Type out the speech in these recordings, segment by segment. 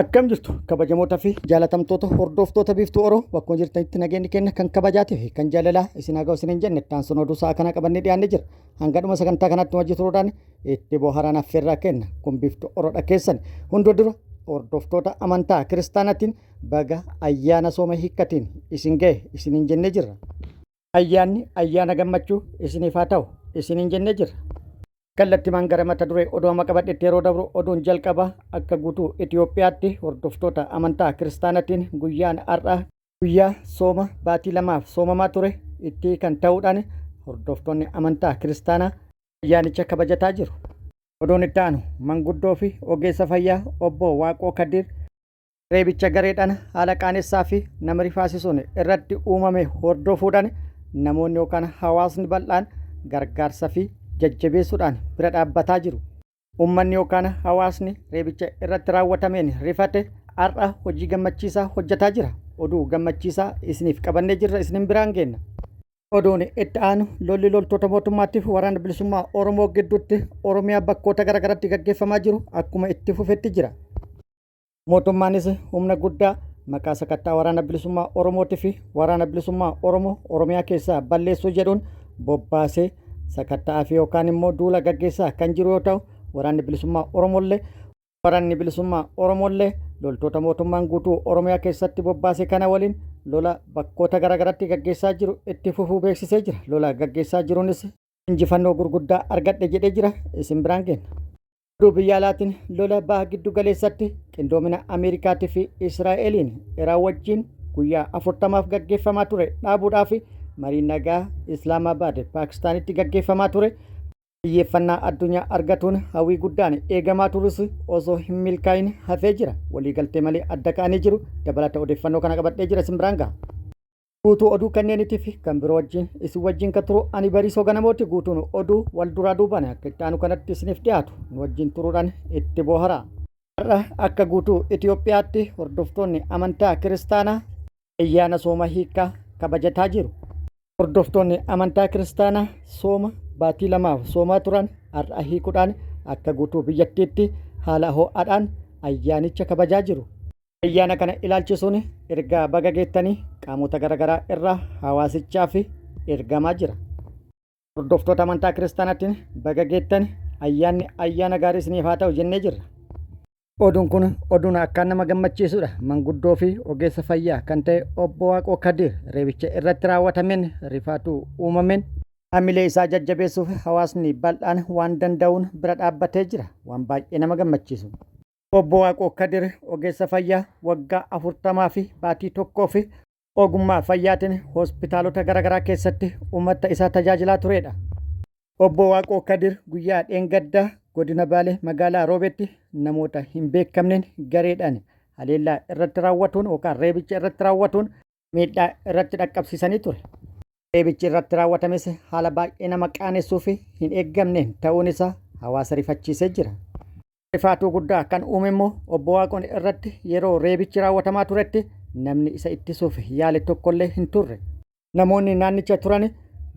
Akkam jirtu kabajamoota fi jaalatamtoota hordoftoota Biiftuu Oro, bakkuma jirtanitti nageenyi keenya kan kabajaatii fi kan jaalalaa isin haa ga'u isiniin jenne. Itti aansuun oduu sa'a kana qabannee dhiyaannee jira. Hanga dhuma sagantaa kanaatti wajji turuudhaan itti bohaaraan affeerraa kenna. Kun Biiftuu Oroodha keessan. Hunda dura hordoftoota amantaa kiristaanaatiin baga ayyaana sooma hiikkatiin isin ga'e isiniin jennee jirra. Ayyaanni ayyaana gammachuu isiniif haa ta'u isiniin jennee jirra. Kallattimaan gara mata duree oduu amma qabadhetti yeroo dabru, oduun jalqaba akka guutuu Itoophiyaatti hordoftoota amantaa kiristaanatiin guyyaan har'a guyyaa sooma baatii 2f soomamaa ture itti kan ta'uudhaan hordoftoonni amantaa kiristaanaa ayyaanicha kabajataa jiru. Oduun itti aanu manguddoo fi ogeessa fayyaa obbo Waaqoo Kadiir reebicha gareedhaan haala qaanessaa fi nama rifaasisuun irratti uumame hordofuudhaan namoonni yookaan hawaasni bal'aan gargaarsa fi jajjabeessuudhaan bira dhaabbataa jiru. Uummanni yookaan hawaasni reebicha irratti raawwatameen rifate har'a hojii gammachiisaa hojjetaa jira. Oduu gammachiisaa isiniif qabannee jirra, isinin biraan geenna. Oduun itti aanu lolli loltoota mootummaatiif waraana bilisummaa Oromoo gidduutti Oromiyaa bakkoota garaagaraatti gaggeeffamaa jiru akkuma itti fufetti jira. Mootummaanis humna guddaa maqaa sakattaa waraana bilisummaa Oromootii fi waraana bilisummaa Oromoo Oromiyaa keessaa balleessuu jedhuun bobbaasee sakatta'aa fi yookaan immoo duula gaggeessaa kan jiru yoo ta'u, waraanni bilisummaa Oromollee loltoota mootummaan guutuu Oromiyaa keessatti bobbaase kana waliin lola bakkoota garaagaraatti gaggeessaa jiru itti fufuu beeksisee jira. Lola gaggeessaa jiruunis injifannoo gurguddaa argadhe jedhee jira, isin biraan geenna. Oduu biyya alaatiin lola baha giddu galeessatti qindoomina Ameerikaatii fi Israa'eliin Iraan wajjin guyyaa 40f gaggeeffamaa ture dhaabuudhaaf marii nagaa Islaamabaad Paakistaanitti gaggeeffamaa ture xiyyeeffannaa addunyaa argatuun hawwii guddaan eegamaa turus osoo hin milkaa'in hafee jira. Waliigaltee malee adda ka'anii jiru. Dabalata odeeffannoo kana qabadhee jira, isin biraan gaha. Guutuu oduu kanneenitii fi kan biroo wajjin isin wajjin kan turu ani Bariisoo Ganamooti. Guutuun oduu wal duraa duubaan akka itti aanu kanatti isiniif dhiyaatu, nu wajjin turuudhaan itti booharaa. Har'a akka guutuu Itoophiyaatti hordoftoonni amantaa kiristaanaa ayyaana sooma hiikkaa kabajataa jiru. Hordoftoonni amantaa kiristaanaa sooma baatii 2f soomaa turan har'a hiikuudhaan akka guutuu biyyattiitti haala ho'aadhaan ayyaanicha kabajaa jiru. Ayyaana kana ilaalchisuun ergaa baga geettanii qaamota garaagaraa irraa hawaasichaaf ergamaa jira. Hordoftoota amantaa kiristaanaatiin baga geettan, ayyaanni ayyaana gaarii isiniif haa ta'u jennee jirra. Oduun kun oduun akkaan nama gammachiisudha. Manguddoo fi ogeessa fayyaa kan ta'e obbo Waaqoo Kadir reebicha irratti raawwatameen rifaatuu uumameen hamilee isaa jajjabeessuuf hawaasni bal'aan waan danda'uun bira dhaabbatee jira. Waan baay'ee nama gammachiisu. Obbo Waaqoo Kadir ogeessa fayyaa waggaa 40 fi baatii 1 fi ogummaa fayyaatiin hospitaalota garaagaraa keessatti uummata isaa tajaajilaa turedha. Obbo Waaqoo Kadir guyyaa dheengaddaa godina Baalee magaalaa Roobeetti namoota hin beekamneen gareedhaan haleellaa irratti raawwatuun yookaan reebicha irratti raawwatuun miidhaa irratti dhaqqabsiisanii ture. Reebichi irratti raawwatames haala baay'ee nama qaanessuu fi hin eeggamneen ta'uun isaa hawaasa rifachiisee jira. Rifaatuu guddaa kan uume immoo obbo Waaqoon irratti yeroo reebichi raawwatamaa turetti namni isa ittisuuf yaale tokkollee hin turre. Namoonni naannicha turan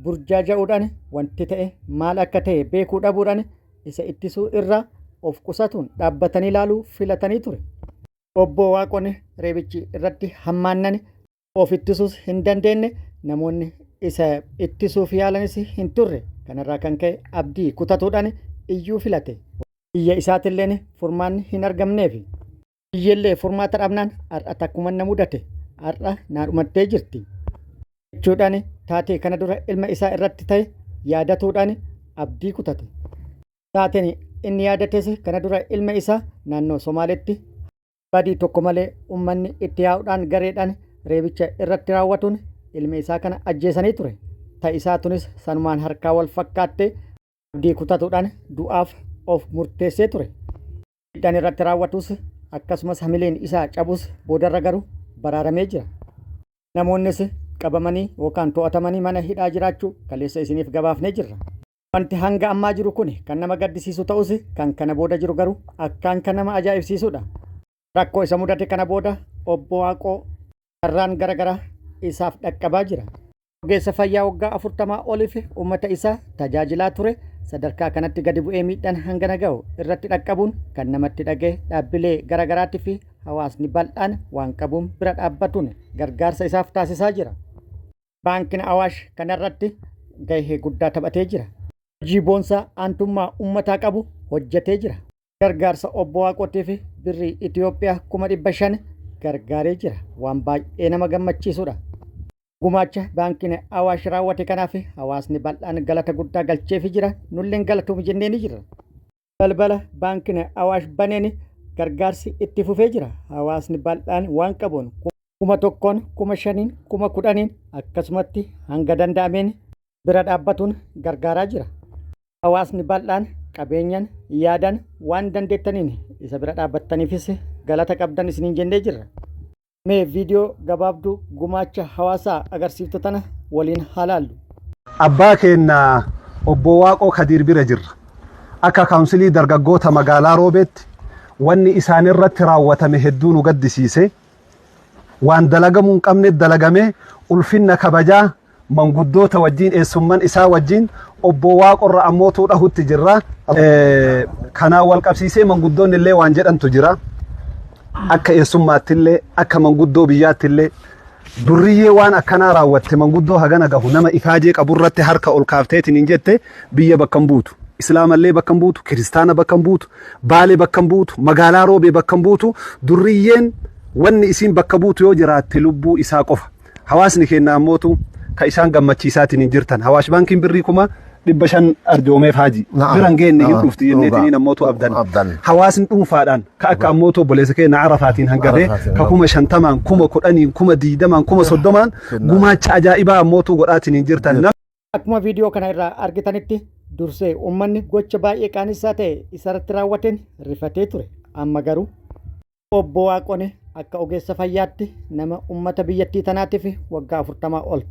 burjaaja'uudhaan wanti ta'e maal akka ta'e beekuu dhabuudhaan isa ittisuu irraa of qusatuun dhaabbatanii ilaaluu filatanii ture. Obbo Waaqoon reebichi irratti hammaannan of ittisuus hin dandeenye, namoonni isa ittisuuf yaalanis hin turre. Kanarraa kan ka'e abdii kutatuudhaan iyyuu filate. Iyya isaatilleen furmaanni hin argamneefi. Iyyellee furmaata dhabnaan har'a takkuma na mudate, har'a naa dhumattee jirti jechuudhaan taatee kana dura ilma isaa irratti ta'e yaadatuudhaan abdii kutate. Taateen inni yaadates kana dura ilma isaa naannoo Somaaleetti badii tokko malee uummanni itti yaa'uudhaan gareedhaan reebicha irratti raawwatuun ilma isaa kana ajjeesanii ture. Ta'isaa tunis sanumaan harkaa wal fakkaattee abdii kutatuudhaan du'aaf of murteessee ture. Miidhaan irratti raawwatus akkasumas hamileen isaa cabus boodarra garuu baraaramee jira. Namoonnis qabamanii yookaan to'atamanii mana hidhaa jiraachuu kaleessa isiniif gabaafnee jirra. Wanti hanga ammaa jiru kun kan nama gaddisiisu ta'us, kan kana booda jiru garuu akkaan kan nama ajaa'ibsiisudha. Rakkoo isa mudate kana booda obbo Waaqoo carraan garaagaraa isaaf dhaqqabaa jira. Ogeessa fayyaa waggaa 40 oliif uummata isaa tajaajilaa ture sadarkaa kanatti gadi bu'ee miidhaan hangana ga'u irratti dhaqqabuun kan namatti dhaga'e dhaabbilee garaagaraatii fi hawaasni bal'aan waan qabuun bira dhaabbatuun gargaarsa isaaf taasisaa jira. Baankiin Awaash kanarratti gahee guddaa taphatee jira. Hojii boonsaa aantummaa ummataa qabu hojjetee jira. Gargaarsa Obbo Waaqootiif birrii Itoophiyaa 500,000 gargaaree jira. Waan baay'ee nama gammachiisudha. Gumaacha Baankiin Awaash raawwate kanaaf hawaasni bal'aan galata guddaa galcheefi jira. Nulleen galatoomi jenneeni jirra. Balbala Baankiin Awaash baneen gargaarsi itti fufee jira. Hawaasni bal'aan waan qabuun 1000n, 5000n, 10,000n akkasumatti hanga danda'ameen bira dhaabbatuun gargaaraa jira. Hawaasni bal'aan qabeenyan, yaadan, waan dandeettaniin isa bira dhaabbattaniifis galata qabdan isiniin jennee jirra. Mee viidiyoo gabaabduu gumaacha hawaasaa agarsiiftu tana waliin haa laallu. Abbaa keenna Obbo Waaqoo Kadiir bira jirra. Akka kaawunsilii dargaggoota magaalaa Roobeetti wanni isaanirratti raawwatame hedduu nu gaddisiise. Waan dalagamuu hin qabne dalagame ulfinna kabajaa manguddoota wajjin eessumman isaa wajjin Obbo Waaqorra ammootuu dhahutti jirra. Kanaan wal qabsiisee manguddoonni illee waan jedhantu jira. Akka eessummaatti illee akka manguddoo biyyaatti illee durriyyee waan akkanaa raawwatte manguddoo hagana gahu nama ifaajee qaburratti harka ol kaafteetiin hin jette biyya bakka hin buutu. Islaamallee bakka hin buutu, kiristaana bakka hin buutu, Baalee bakka hin buutu, magaalaa Roobee bakka hin buutu, durriyyeen wanni isiin bakka buutu yoo jiraatte lubbuu isaa qofa. Hawaasni keenya ammootu ka isaan gammachiisaatiin hin jirtan. Hawaash baankiin birrii 500,000 arjoomeef haaji. Na'am. Bira hin geenne hin Na'am. dhufti jenneetiniin ammootu abdan. Abdan. Hawaasni dhuunfaadhaan ka akka ammootu obboleessa keenya Arafaatiin hangafee Arafaatiin, ka 50,000n, 10,000n, 20,000n, 30,000n Kennaa. gumaacha ajaa'ibaa ammootu godhaatiin hin jirtan. Akkuma viidiyoo kana irraa argitanitti dursee uummanni gocha baay'ee qaanessaa ta'e isarratti raawwateen rifatee ture. Amma garuu Obbo Waaqoon akka ogeessa fayyaatti nama ummata biyyattii tanaatiif waggaa 40 ol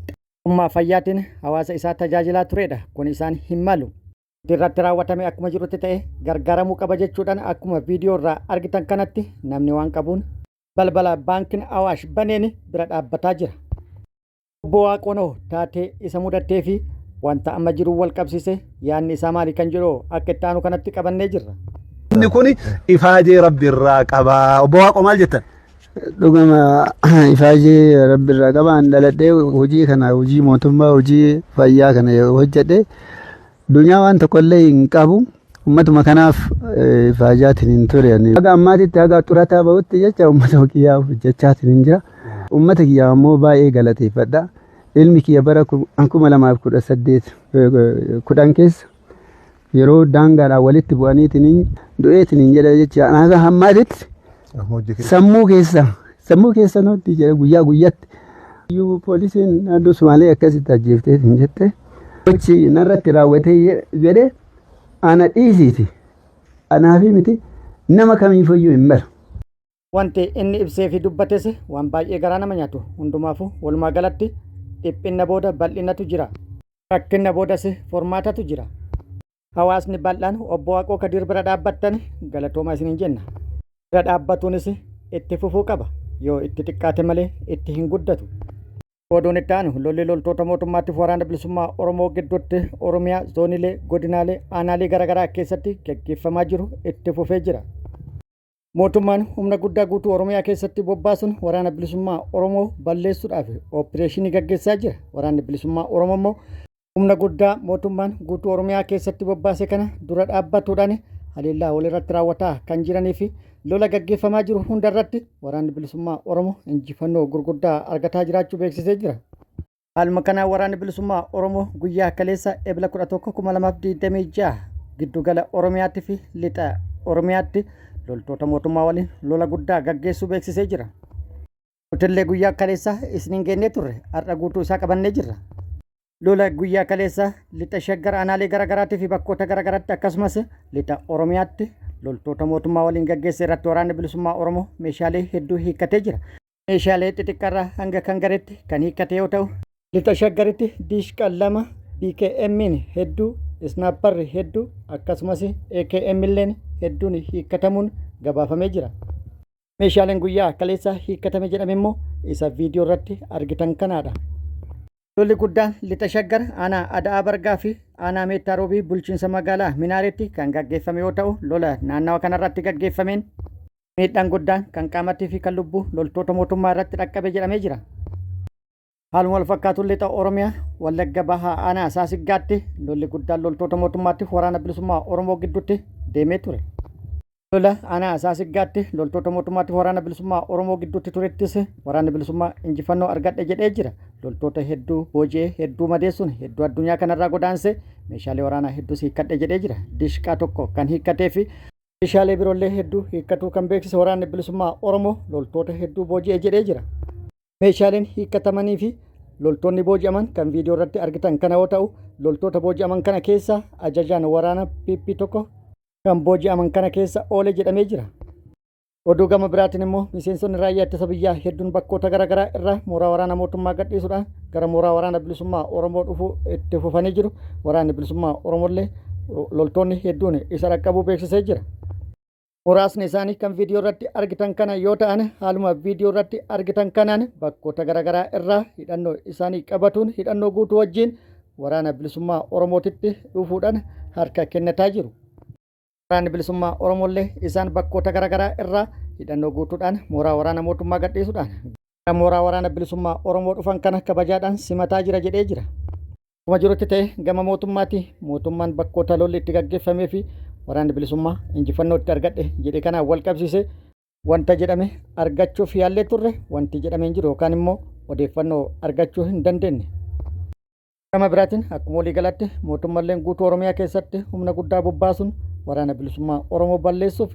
ogummaa fayyaatiin hawaasa isaa tajaajilaa turedha. Kun isaan hin malu. Wanti irratti raawwatame akkuma jirutti ta'e gargaaramuu qaba jechuudhaan akkuma viidiyoo irraa argitan kanatti namni waan qabuun balbala baankiin Awaash baneen bira dhaabbataa jira. Obbo Waaqoon hoo taatee isa mudattee fi wanta amma jiruun wal qabsiisee yaadni isaa maali kan jedhu akka itti aanu kanatti qabannee jirra. Inni kun ifaajee rabbi irraa qaba. Obbo Waaqoo maal jettan? Dhuguma ifaajee rabbi irraa qaba. An dhaladhee hojii kana hojii mootummaa hojii fayyaa kana hojjedhe Dunyaa waan tokkollee hin qabu. Ummatuma kanaaf ifaajaatiin hin ture. Haga ammaatitti haga xurataa bahutti jecha ummata kiyyaaf hojjechaatiin hin jira. Ummata kiyyaaf ammoo baay'ee galateeffadha. Ilmi kiyya bara 2018 10 keessa yeroo daangaadhaan walitti bu'aniitiin du'eetiin hin jedha jecha haga ammaatitti sammuu keessa sammuu keessa nutti jedha guyyaa guyyatti. Iyyuu poolisiin naannoo Sumaalee akkasitti ajjeefteetiin jette. Gochi narratti raawwatee jedhe ana dhiisiiti. Anaafi miti nama kamiifiyyuu hin malu. Wanti inni ibsee fi dubbates waan baay'ee garaa nama nyaatu. Hundumaafuu walumaa galatti dhiphinna booda bal'innatu jira. Rakkinna boodas furmaatatu jira. Hawaasni bal'aan Obbo Waaqoo Kadiir bira dhaabbattan galatoomaa isiniin jenna. Bira dhaabbatuunis itti fufuu qaba. Yoo itti xiqqaate malee itti hin guddatu. Oduun itti aanu lolli loltoota mootummaatiif waraana bilisummaa Oromoo gidduutti Oromiyaa zoonilee, godinaalee, aanaalee garaagaraa keessatti gaggeeffamaa jiru itti fufee jira. Mootummaan humna guddaa guutuu Oromiyaa keessatti bobbaasuun waraana bilisummaa Oromoo balleessuudhaaf ooppireeshinii gaggeessaa jira. Waraanni bilisummaa Oromoo immoo humna guddaa mootummaan guutuu Oromiyaa keessatti bobbaase kana dura dhaabbatuudhaan haleellaa walirratti raawwataa kan jiranii fi lola gaggeeffamaa jiru hunda irratti waraanni bilisummaa Oromoo injifannoo gurguddaa argataa jiraachuu beeksisee jira. Haaluma kanaan waraanni bilisummaa Oromoo guyyaa kaleessa Ebla 11, 2026 giddugala Oromiyaatti fi lixa Oromiyaatti loltoota mootummaa waliin lola guddaa gaggeessuu beeksisee jira. Nutillee guyyaa kaleessa isiniin geennee turre har'a guutuu isaa qabannee jirra. Lola guyyaa kaleessa lixa Shaggar aanaalee garaagaraatii fi bakkoota garaagaraatti akkasumas lixa Oromiyaatti loltoota mootummaa waliin gaggeesse irratti waraanni bilisummaa Oromoo meeshaalee hedduu hiikkatee jira. Meeshaalee xixiqqaarraa hanga kan gareetti kan hiikkate yoo ta'u, lixa Shaggaritti diishqa lama BKM'n hedduu, isnaapparri hedduu akkasumas AKM illeen hedduun hiikkatamuun gabaafamee jira. Meeshaaleen guyyaa kaleessa hiikkatame jedhame immoo isa viidiyoo irratti argitan kanaadha. Lolli guddaan lixa Shaggar aanaa Ada'aa Bargaa fi aanaa Meettaa Roobii bulchiinsa magaalaa Minaareetti kan gaggeeffame yoo ta'u, lola naannawa kanarratti gaggeeffameen Miidhaan guddaan kan qaamattii fi kan lubbuu loltoota mootummaa irratti dhaqqabe jedhamee jira. Haaluma wal fakkaatuun lixa Oromiyaa Wallagga Bahaa Aanaa Saasiggaatti lolli guddaan loltoota mootummaatti waraana bilisummaa Oromoo gidduutti deemee ture. Lola Aanaa Saasiggaatti loltoota mootummaatti waraana bilisummaa Oromoo gidduutti turettis waraanni bilisummaa injifannoo argadhe jedhee jira. Loltoota hedduu booji'ee hedduu madeessuun hedduu addunyaa kanarraa godaanse meeshaalee waraanaa hedduus hiikkadhe jedhee jira. Dishqaa tokko kan hiikkatee fi meeshaalee biroollee hedduu hiikkatuu kan beeksise waraanni bilisummaa Oromoo loltoota hedduu booji'e jedhee jira. Meeshaaleen hiikkatamanii fi loltoonni booji'aman kan viidiyoo irratti argitan kana yoo ta'u, loltoota booji'aman kana keessa ajajaan waraana PP tokko kan booji'aman kana keessa oole jedhamee jira. Oduu gama biraatiin immoo miseensonni raayyaa ittisa biyyaa hedduun bakkoota garaagaraa irraa mooraa waraana mootummaa gadhiisuudhaan gara mooraa waraana bilisummaa Oromoo dhufuu itti fufanii jiru. Waraanni bilisummaa Oromoollee loltoonni hedduun isa dhaqqabuu beeksisee jira. Muraasni isaanii kan viidiyoo irratti argitan kana yoo ta'an haaluma viidiyoo irratti argitan kanaan bakkoota garaagaraa irraa hidhannoo isaanii qabatuun hidhannoo guutuu wajjin waraana bilisummaa Oromootitti dhufuudhaan harka kennataa jiru. Waraanni bilisummaa Oromoollee isaan bakkoota garaagaraa irraa hidhannoo guutuudhaan mooraa waraana mootummaa gadhiisuudhaan gara mooraa waraana bilisummaa Oromoo dhufan kana kabajaadhaan simataa jira jedhee jira. Akkuma jirutti ta'e gama mootummaati mootummaan bakkoota lolli itti gaggeeffamee fi waraanni bilisummaa injifannoo itti argadhe jedhe kanaan wal qabsiise wanta jedhame argachuuf yaallee turre wanti jedhame hin jiru yookaan immoo odeeffannoo argachuu hin dandeenye. Gama biraatiin akkuma waliigalaatti mootummalleen guutuu Oromiyaa keessatti humna guddaa bobbaasuun waraana bilisummaa Oromoo balleessuuf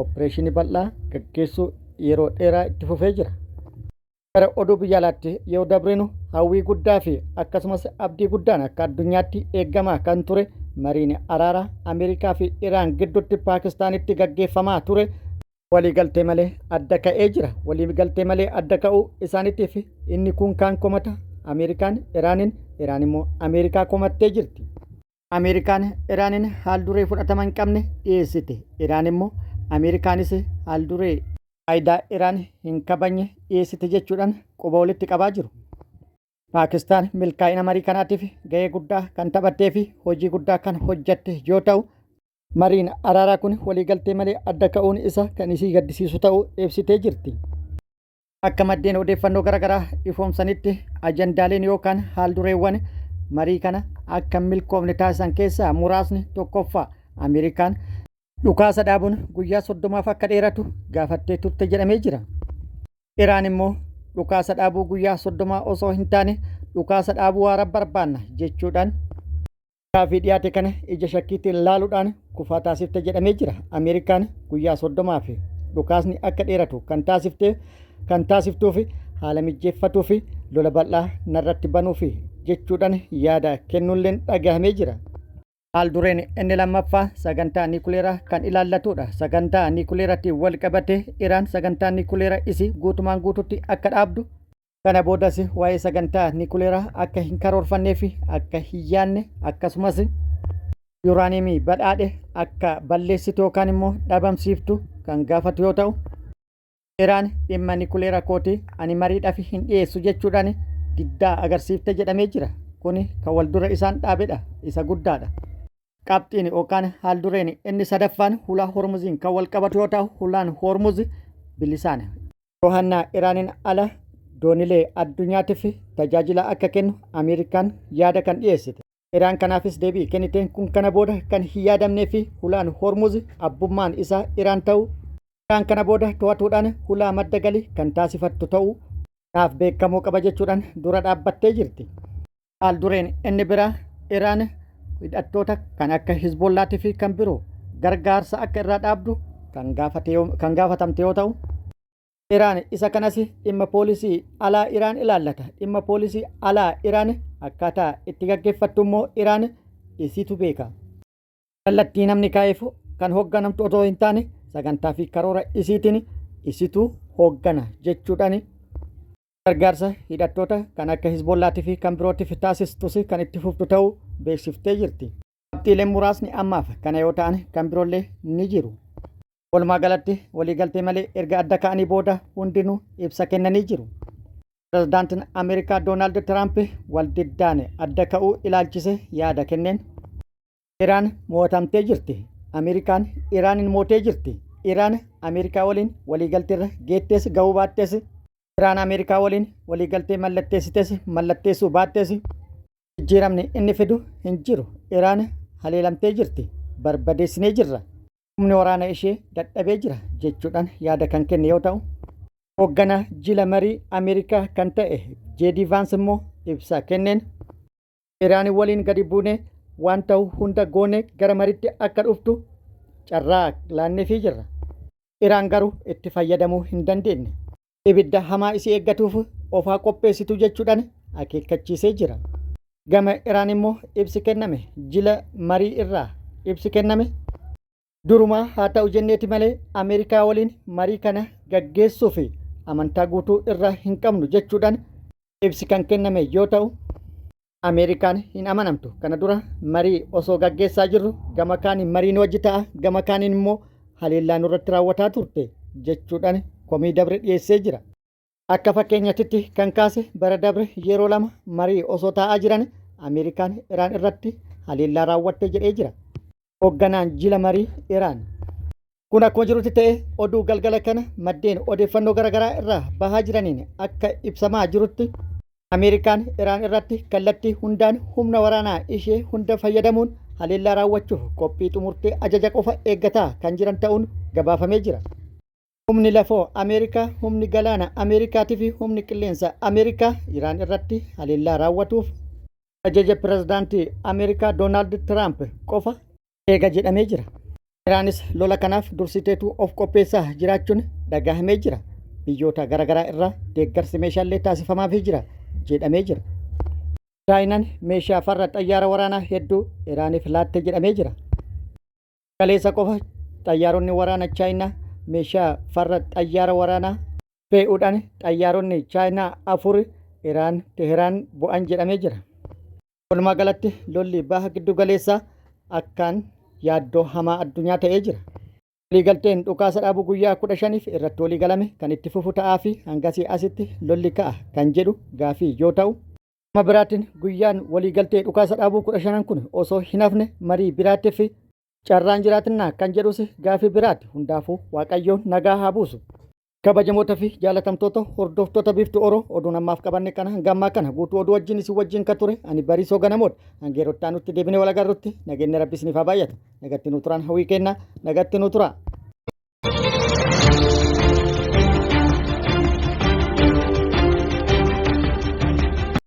opereeshinii bal'aa gaggeessuu yeroo dheeraa itti fufee jira. Gara oduu biyya alaatti yoo dabrinu hawwii guddaa fi akkasumas abdii guddaan akka addunyaatti eegamaa kan ture mariin araaraa Ameerikaa fi Iraan gidduutti Paakistaanitti gaggeeffamaa ture waliigaltee malee adda ka'ee jira. Waliigaltee malee adda ka'uu isaaniitiif inni kun kaan komata Ameerikaan Iraaniin, Iraan immoo Ameerikaa komattee jirti. Ameerikaan Iraaniin haal-duree fudhatama hin qabne dhiyeessite. Iraan immoo Ameerikaanis haal-duree faayidaa Iraan hin kabajne dhiyeessite jechuudhaan quba walitti qabaa jiru. Paakistaan milkaa'ina marii kanaatiif gahee guddaa kan taphattee fi hojii guddaa kan hojjatte yoo ta'u, mariin araaraa kun waliigaltee malee adda ka'uun isa kan isii gaddisiisu ta'uu ibsitee jirti. Akka maddeen odeeffannoo garaagaraa ifoomsanitti ajandaaleen yookaan haaldureewwan marii kana akka hin milkoofne taasisan keessaa muraasni tokkoffaa Ameerikaan dhukaasa dhaabuun guyyaa 30f akka dheeratu gaafattee turte jedhamee jira. Iraan immoo dhukaasa dhaabuu guyyaa 30 osoo hin taane dhukaasa dhaabuu waara barbaanna jechuudhaan gaaffii dhiyaate kana ija shakkiitiin laaluudhaan kufaa taasifte jedhamee jira. Ameerikaan guyyaa 30 fi dhukaasni akka dheeratu kan taasifte kan taasiftuu fi haala mijjeeffatuu fi lola bal'aa narratti banuu fi jechuudhaan yaada kennuulleen dhagahamee jira. Haal dureen inni lammaffaa sagantaa niikuleeraa kan ilaallatudha. Sagantaa niikuleeraatiin wal qabatee Iraan sagantaa niikuleeraa isii guutumaan guututti akka dhaabdu Kana boodas waa'ee sagantaa nikuleeraa akka hin karoorfannee fi akka hin yaadne akkasumas yuuraaniyeemii badhaadhe akka balleessitu yookaan immoo dhabamsiiftu kan gaafatu yoo ta'u, Iraan dhimma nikuleera kooti ani mariidhaaf hin dhiyeessu jechuudhaan diddaa agarsiifte jedhamee jira. Kuni kan wal dura isaan dhaabedha, isa guddaadha. Qabxiin yookaan haaldureen inni sadaffaan hulaa Hormuziin kan wal qabatu yoo ta'u, hulaan Hormuz bilisaan To'annaa Iraaniin ala doonilee addunyaatiif tajaajila akka kennu Ameerikaan yaada kan dhiyeessite. Iraan kanaafis deebii kenniteen kun kana booda kan hin yaadamnee fi hulaan Hormuz abbummaan isaa Iraan ta'uu Iraan kana booda to'atuudhaan hulaa madda galii kan taasifattu ta'uu naaf beekamuu qaba jechuudhaan dura dhaabbattee jirti. Haal dureen inni biraa Iraan hidhattoota kan akka Hizbollaatii fi kan biroo gargaarsa akka irraa dhaabdu kan gaafatamte yoo ta'u, Iraan isa kanas dhimma poolisii alaa Iraan ilaallata. Dhimma poolisii alaa Iraan akkaataa itti gaggeeffattu immoo Iraan isiitu beeka. Kallattii namni kaa'eef kan hoogganamtu otoo hin taane sagantaa fi karoora isiitiin isitu hooggana jechuudhaan gargaarsa hidhattoota kan akka Hizbollaatii fi kan birootiif taasistus kan itti fuftu ta'uu beeksiftee jirti. Qabxiileen muraasni ammaaf kana yoo ta'an kan biroollee ni jiru. Walumaa galatti waliigaltee malee erga adda ka'anii booda hundinuu ibsa kennanii jiru. Pirezidaantiin Ameerikaa Doonaald Tiraamp waldiddaan adda ka'uu ilaalchise yaada kenneen. Iraan mo'atamtee jirti. Ameerikaan Iraaniin mootee jirti. Iraan Ameerikaa waliin waliigalteerra geettees gahuu baattees, Iraan Ameerikaa waliin waliigaltee mallatteessites mallatteessuu baattees jijjiiramni inni fidu hin jiru. Iraan haleelamtee jirti. Barbadeessinee jirra. Humni waraana ishee dadhabee jira jechuudhaan yaada kan kenne yoo ta'u, hoogganaa jila marii Ameerikaa kan ta'e JD Vance immoo ibsa kenneen Iraan waliin gadi buunee waan ta'u hunda goone gara mariitti akka dhuftu carraa laanneefii jirra. Iraan garuu itti fayyadamuu hin dandeenye. Ibidda hamaa isii eeggatuuf ofaa qopheessitu jechuudhaan akeekkachiisee jira. Gama Iraan immoo ibsi kenname, jila marii irraa ibsi kenname, durumaa haa ta'u jenneeti malee Ameerikaa waliin marii kana gaggeessuuf amantaa guutuu irraa hin qabnu jechuudhaan ibsi kan kenname yoo ta'u, Ameerikaan hin amanamtu. Kana dura marii osoo gaggeessaa jirru gama kaaniin mariin wajji ta'a, gama kaaniin immoo haleellaa nurratti raawwataa turte jechuudhaan komii dabre dhiyeessee jira. Akka fakkeenyatitti kan kaase bara dabre yeroo lama marii osoo taa'aa jiran Ameerikaan Iraan irratti haleellaa raawwatte jedhee jira. Hoogganaan jila marii Iraan. Kun akkuma jirutti ta'e, oduu galgala kana maddeen odeeffannoo garaagaraa irraa bahaa jiraniin akka ibsamaa jirutti, Ameerikaan Iraan irratti kallattii hundaan humna waraanaa ishee hunda fayyadamuun haleellaa raawwachuuf qophii xumurtee ajaja qofa eeggataa kan jiran ta'uun gabaafamee jira. Humni lafoo Ameerikaa, humni galaana Ameerikaatii fi humni qilleensa Ameerikaa Iraan irratti haleellaa raawwatuuf ajaja pirezidaantii Ameerikaa Doonaald Tiraamp qofa eega jedhamee jira. Iraanis lola kanaaf dursiteetu of qopheessaa jiraachuun dhagahamee jira. Biyyoota garaagaraa irraa deeggarsi meeshaalee taasifamaafii jira jedhamee jira. Chaayinaan meeshaa farra xayyaara waraanaa hedduu Iraaniif laatte jedhamee jira. Kaleessa qofa xayyaaronni waraana Chaayinaa meeshaa farra xayyaara waraanaa fe'uudhaan xayyaaronni Chaayinaa 4 Iraan Teheraan bu'an jedhamee jira. Walumaa galatti lolli baha giddu galeessaa akkaan yaaddoo hamaa addunyaa ta'ee jira. Waliigalteen dhukaasa dhaabuu guyyaa 15f irratti waliigalame kan itti fufu ta'aa fi hangasii asitti lolli ka'a kan jedhu gaafii yoo ta'u, gama biraatiin guyyaan waliigaltee dhukaasa dhaabuu 15n kun osoo hin hafne marii biraatiif carraan jiraatinnaa kan jedhus gaafii biraati. Hundaafuu Waaqayyoon nagaa haa buusu. Kabajamoota fi jaalatamtoota hordoftoota Biiftuu Oro, oduun ammaaf qabanne kana hanga ammaa kana guutuu oduu wajjin isin wajjin kan ture ani Bariisoo Ganamoodha. Hanga yeroo itti aanutti deebinee wal agarrutti nageenyi Rabbi isiniif haa baay'atu. Nagatti nuu turaan hawwii kenna. Nagatti nuu turaa.